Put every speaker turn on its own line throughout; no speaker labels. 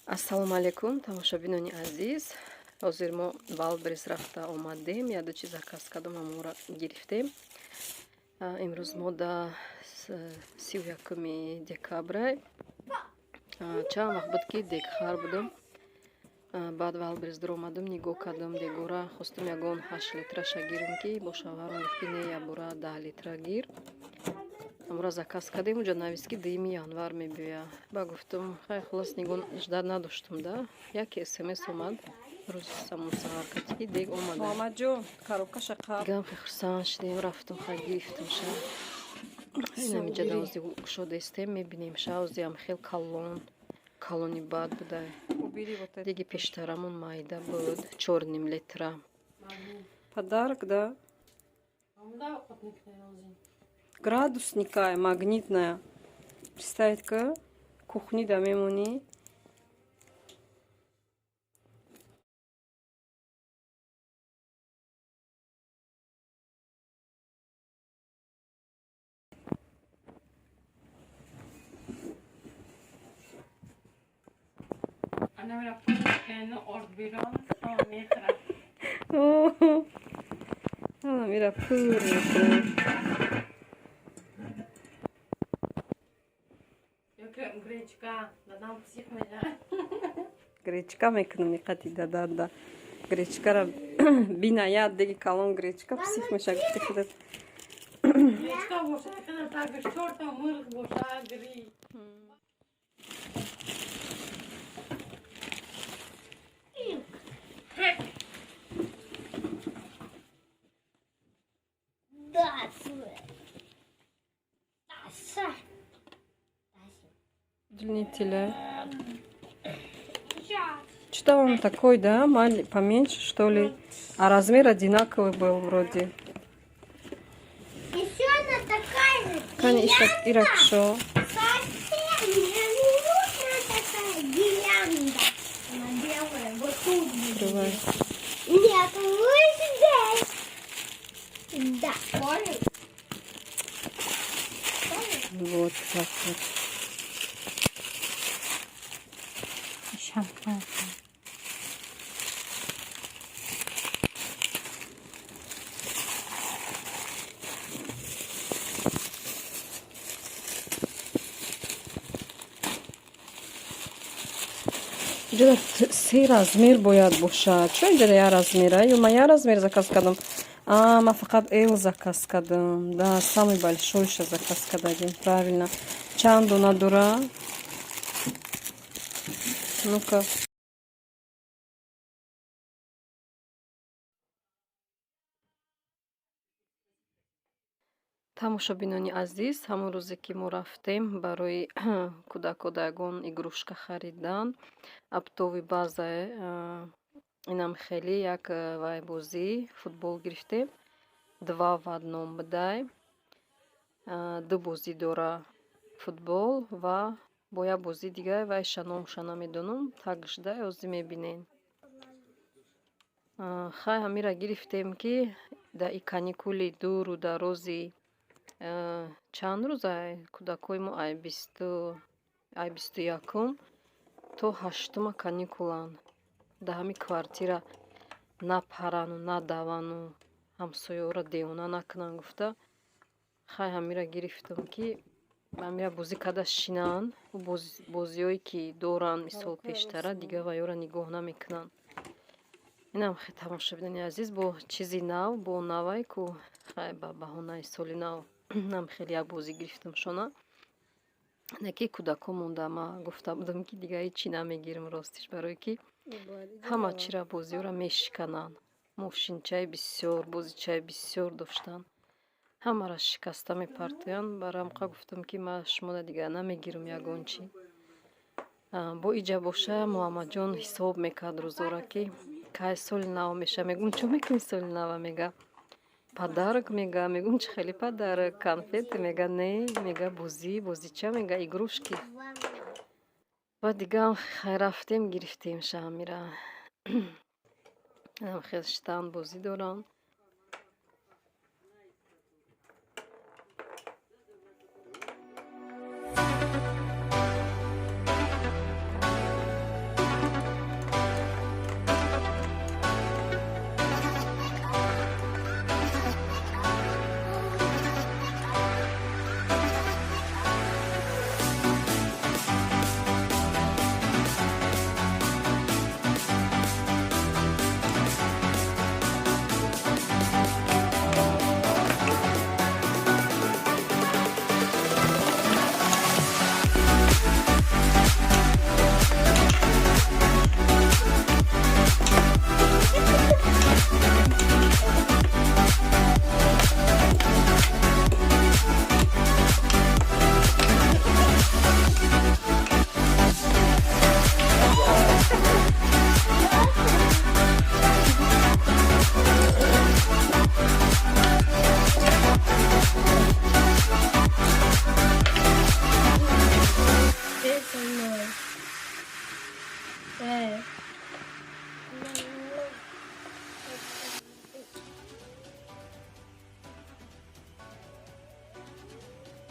Ассалому алайкум, тамошобинони азиз. Ҳозир мо Wildberries рафта омадем, яду чиз заказ кардам, ҳамонро гирифтем. Имрӯз мо да 31 декабра. Чанд вақт буд, ки дегхар будам. Баъд Wildberries дуромадам, нигоҳ кардам дегора, хостам ягон 8 литраша гирам, ки бо шавҳарам гуфт, ки не, якбора 10 литра гир. Амра заказ кардем, уҷа навист, ки 2 январ мебиёя. Ба гуфтам, хай, хулос, нигоҳ ждать надоштам, да. Яке смс омад рӯзи самон саҳар кати, ки дег омада.
Муҳаммадҷон, коробкаша қаб.
Дигам хе хурсанд шудем, рафтам, хай, гирифтам ша. Инамиҷа давози кушодаистем, мебинем ша, озиам хел калон, калони бад буда.
Убери вот это.
Деги пештарамон майда буд, 4,5 литра.
Подарок, да? Градусникая, магнитная. Представить-ка, кухни да мемони.
انا میرم آرد بیرون میخرم.
Ана мира пур мекунем.
Гречка дадам псих меша.
Гречка мекунам, иқати даданда. Гречкара бина, яд деги калон гречка псих меша, гуфти худат.
Гречка боша, кана тагаш чорта мурғ боша гри.
Удлинителя. Что он такой, да? Поменьше, что ли? А размер одинаковый был вроде.
Еще она такая же.
Конечно, Иракшо.
Совсем не нужна такая гирлянда. Она белая, вот тут будет.
Открывай.
Нет, вот здесь. Да, понял?
Вот так вот.
Шампан.
Ҷода се размер бояд бошад. Чун инҷода як размера? Ё ман як размер заказ кардам? А, ман фақат L заказ кардам. Да, самый большойша заказ кардагим. Правильно. Чанд дона дора? Ну-ка.
Тамошобинони азиз, ҳамон рӯзе, ки мо рафтем барои кӯдако да ягон игрушка харидан, оптовый база, инам хеле як вай бозӣ футбол гирифтем. Два в одном будай. Ду бозӣ дора, футбол ва бо як бозии дигар, вайша номша намедонам, тагшда озӣ мебинем. Хай, ҳамира гирифтем, ки дар и каникули дуру дарози чанд рӯз ай кӯдакҳои мо, ай 21-ум то 8-ума каникуланд. Дар ҳамин квартира напарану надавану ҳамсояҳоро девона накунанд гуфта, хай, ҳамира гирифтам, ки ҳамира бозӣ карда шинанд. Бозиҳое ки доранд, мисол, пештара дигар ваёро нигоҳ намекунанд. Инам хе, тамошобинони азиз, бо чизи нав, бо навай ку, хай, ба баҳонаи соли нав нам хеле як бозӣ гирифтам шона. Не ки кӯдако монда, ма гуфта будам, ки дигар ҳечи намегирам, ростиш, барое ки ҳама чира, бозиҳоро мешикананд. Мошинчаи бисёр, бозичаи бисёр доштанд, ҳамаро шикаста мепартоянд. Барамқа гуфтам, ки ма шуморо дигар намегирам ягон чӣ. Бо иҷа боша, Муҳаммадҷон ҳисоб мекард рӯзора, ки кай соли нав меша. Мегум, чо мекунӣ соли нава? Мега, подарок, мега. Мегум, чӣ хеле подарок, конфеты? Мега, не, мега, бозӣ, бозича, мега, игрушки. Ва дигар хай, рафтем, гирифтем шаҳамира. Хел штан бозӣ доранд.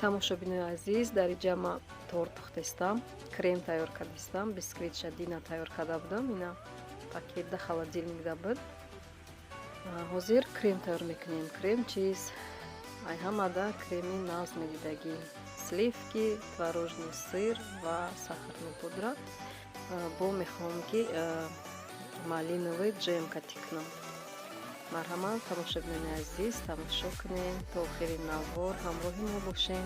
Тамошобинои азиз, дар иҷа ма торт пухтестам, крем тайёр кардистам, бисквитша дина тайёр карда будам, ина пакет да холодильник да буд. Ҳозир крем тайёр мекунем. Крем чиз ай ҳамада креми нағз медидагӣ: сливки, творожный сыр ва сахарный пудра. Бо мехоҳам, ки малиновый джем катӣ кунам. Марҳамат, тамошобинони азиз, тамошо кунем то охири навор, ҳамроҳи мо бошем.